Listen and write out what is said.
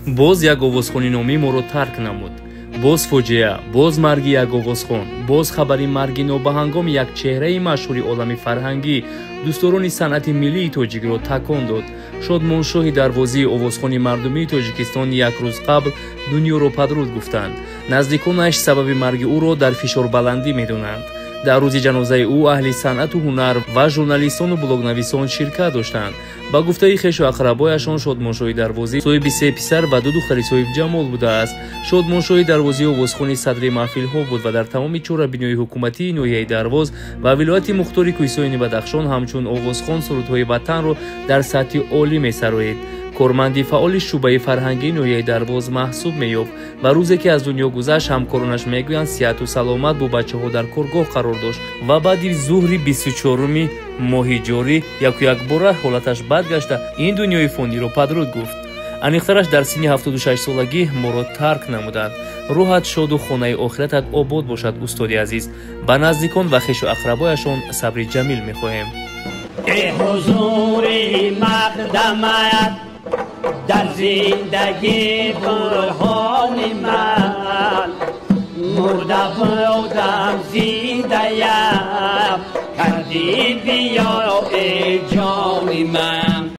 Боз як овозхони номӣ моро тарк намуд. Боз фоҷиа, боз марги як овозхон, боз хабари марги нобаҳангоми як чеҳраи машҳури олами фарҳангӣ дӯстдорони санъати миллии тоҷикро такон дод. Шодмоншоҳи Дарвозии овозхони мардумии Тоҷикистон як рӯз қабл дунёро падруд гуфтанд. Наздиконаш сабаби марги ӯро дар фишорбаландӣ медонанд. Дар рӯзи ҷанозаи ӯ аҳли санъату ҳунар ва журналистону блогнависон ширкат доштанд. Ба гуфтаи хешу ақрабояшон, Шодмоншоҳи Дарвозӣ соҳиби се писар ва ду духтари соҳибҷамол будааст. Шодмоншоҳи Дарвозӣ овозхони садри маҳфилҳо буд ва дар тамоми чорабиниҳои ҳукуматии ноҳияи Дарвоз ва вилояти мухтори кӯҳистони Бадахшон ҳамчун овозхон сурудҳои ватанро дар сатҳи олӣ месароид. Корманди фаъоли шӯъбаи фарҳангии ноҳияи Дарвоз маҳсуб меёфт ва рӯзе ки аз дунё гузашт, ҳамкоронаш мегӯянд, сиҳату саломат бо бачаҳо дар коргоҳ қарор дошт ва баъди зуҳри 24-уми моҳи ҷорӣ яку якбора ҳолаташ бад гашта, ин дунёи фониро падруд гуфт. Аниқтараш, дар синни 76 солагӣ моро тарк намуданд. Рӯҳат шоду хонаи охиратат обод бошад, устоди азиз. Ба наздикон ва хешу ақрабояшон сабри ҷамил мехоҳем. Ҳузури мақдамат дар зиндагӣ бурҳони ман, мурда будам, зиндаям кардӣ, биё, эй ҷони ман.